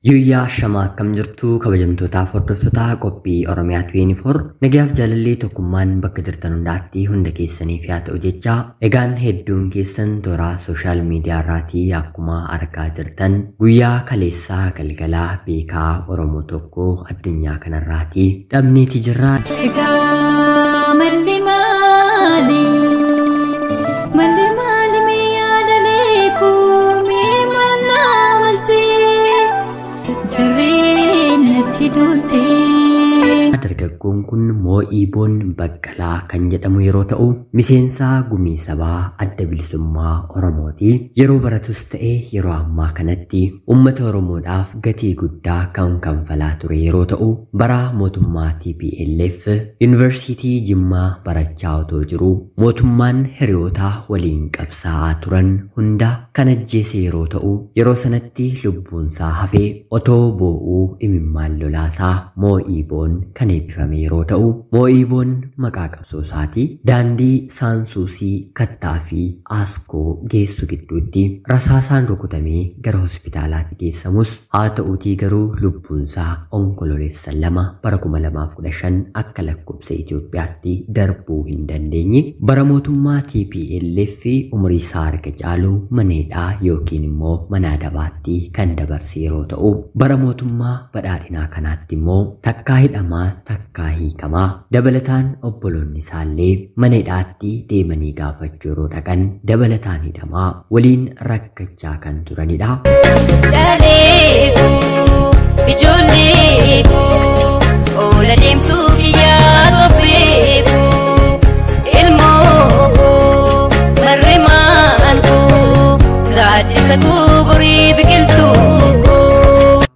Yuuyyaa shamaa akkam jirtu kabajamtootaaf hordoftoota qophii Oromiyaa 24 nagayaaf jaalallee tokkummaan bakka jirtan hundaatti hunda keessaniif yaa ta'u jecha egaan hedduun keessan toora sooshaal miidiyaa irraatii akkuma argaa jirtan guyyaa kaleessaa galgalaa beekaa Oromoo tokko addunyaa kanarraatii dhabneeti jirra. Egaa malli maali? Malli maali mee yaadalee kuumee maal naa maltee? Jarreen natti duultee. Dargaggoon kun Moo'iiboon Baqqalaa kan jedhamu yeroo ta'u, miseensa gumii sabaa adda bilisummaa Oromooti. Yeroo baratus ta'e yeroo ammaa kanatti uummata Oromoodhaaf gatii guddaa kan kanfalaa ture yeroo ta'u, bara mootummaa TPLF Yuunivarsiitii Jimmaa barachaa otoo jiruu mootummaan hiriyoota waliin qabsaa'aa turan hunda kan ajjeese yeroo ta'u, yeroo sanatti lubbuunsaa hafee otoo boo'uu imimmaan lolaasaa Moo'iiboon kan eebbifame yeroo ta'u, Moo'iiboon maqaa qabsoo isaati. Daandii Saansuusii Kattaa fi Aaskoo geessu gidduutti rasaasaan rukutamee gara hospitaalaatti geessamus haa ta'uutii garuu lubbuunsaa onkololeessa 2 bara 2015 akka lakkoofsa Itoophiyaatti darbuu hin dandeenye. Bara mootummaa TPLF umurii isaa harka caalu mana hidhaa yookiin immoo mana adabaatti kan dabarse yeroo ta'u, bara mootummaa badhaadhinaa kanaatti immoo takkaa hidhamaa takkaa hiikamaa dabalataan obboloonni isaallee mana hidhaatti deemanii gaafachuu yeroo dhaqan dabalataan hidhamaa waliin rakkachaa kan turanidha. Dhalee koo ijoollee koo oola deemtuu kiyyaa sobbee koo ilmoo koo marree maan koo gaaddisa koo borii biqiltuu koo.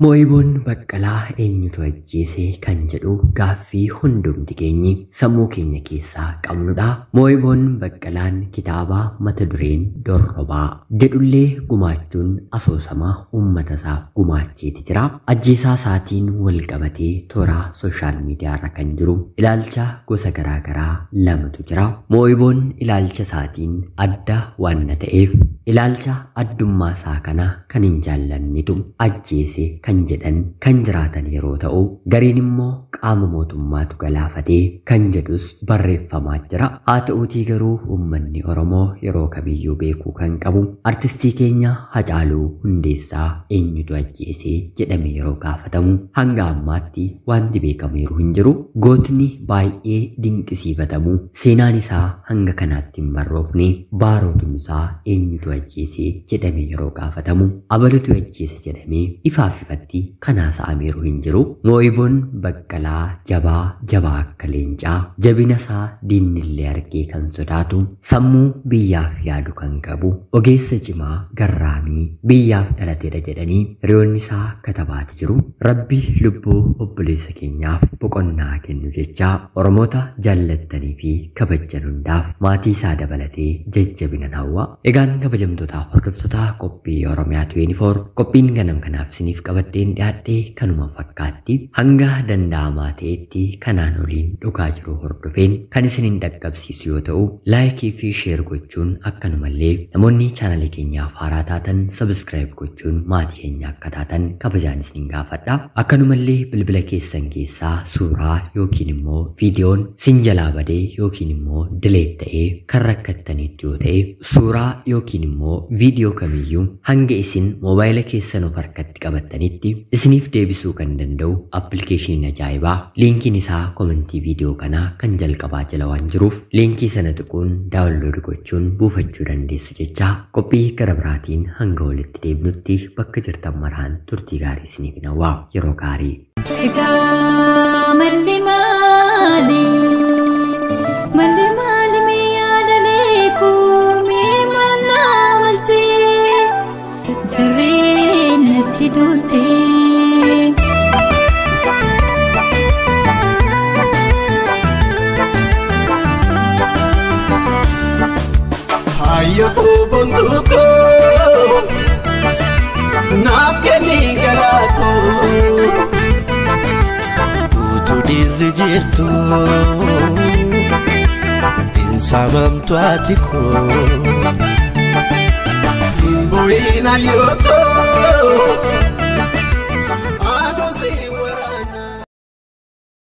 Moo'iiboon Baqqalaa eenyutu ajjeese kan jedhu gaaffii hundumti keenyi sammuu keenya keessaa qabnudha. Moo'iiboon Baqqalaan kitaaba mata dureen Dorrobaa jedhullee gumaachuun asoosama uummata isaaf gumaacheeti jira. Ajjeesaa isaatiin wal qabatee toora sooshaal miidiyaa irra kan jiru ilaalcha gosa garaa garaa lamatu jira. Moo'iiboon ilaalcha isaatiin adda waan ta'eef ilaalcha addummaa isaa kana kan hin jaallannetu ajjeese kan jedhan kan jiraatan yeroo ta'u, gariin immoo qaama mootummaatu galaafatee kan jedhus barreeffamaa jira. Haa ta'uutii garuu uummanni Oromoo yeroo kamiyyuu beekuu kan qabu artistii keenya Hacaaluu Hundeessaa eenyutu ajjeese jedhame yeroo gaafatamu hanga ammaatti wanti beekamu yeroo hin jiru. Gootni baay'ee dinqisiifatamu seenaan isaa hanga kanaatti hin barroofne baarootumsaa eenyutu ajjeese jedhame yeroo gaafatamu abalutu ajjeese jedhamee ifaaf ifatti kan haasa'ameeru hin jiru. Moo'iiboon Baqqalaa jabaa jabaa akka leencaa jabina isaa diinnillee argee kan sodaatu sammuu biyyaaf yaadu kan qabu ogeessa cimaa garraamii biyyaaf dhalatedha jedhanii hiriyoonni isaa katabaati jiru. Rabbi lubbuu obboleessa keenyaaf boqonnaa kennu jechaa Oromoota jaallattanii fi kabajjan hundaaf maatii isaa dabalatee jajjabina hawwa. Egaan kabajamtootaaf hordoftoota qophii Oromiyaa 24 qophiin ganam kanaaf isiniif qabadheen dhiyaadhee kanuma fakkaatti hanga danda'amaa ta'etti kanaan oliin dhugaa jiru hordofeen kan isiniin dhaqqabsiisu yoo ta'u, laayikii fi sheer gochuun akkanumallee namoonni chaanalii keenyaaf haaraa taatan sabiskiraayib gochuun maatii keenya akka taatan kabajaan isiniin gaafadha. Akkanumallee bilbila keessan keessaa suuraa yookiin immoo viidiyoon sin jalaa badee yookiin immoo dileet ta'ee kan rakkattanitti yoo ta'e suuraa yookiin immoo viidiyoo kamiyyuu hanga isin moobaayila keessan of harkatti qabattanitti isiniif deebisuu kan danda'u appilikeeshiniin ajaa'ibaa liinkiin isaa komentii viidiyoo kanaa kan jalqabaa jala waan jiruuf liinkii sana tuquun daawunlood gochuun buufachuu dandeessu jechaa qophii gara biraatiin hanga walitti deebinutti bakka jirtan maraan turtii gaarii isiniif hawwa. Yeroo gaarii. Egaa malli maali? Malli maali mee yaadalee koo mee maal naa maltee? Jarreen natti duultee. Hayyo koo bontuu koo naaf kenni galaa koo utuu dhiirri jirtu hin saamamtu ati koo hin bu'in hayyoo koo.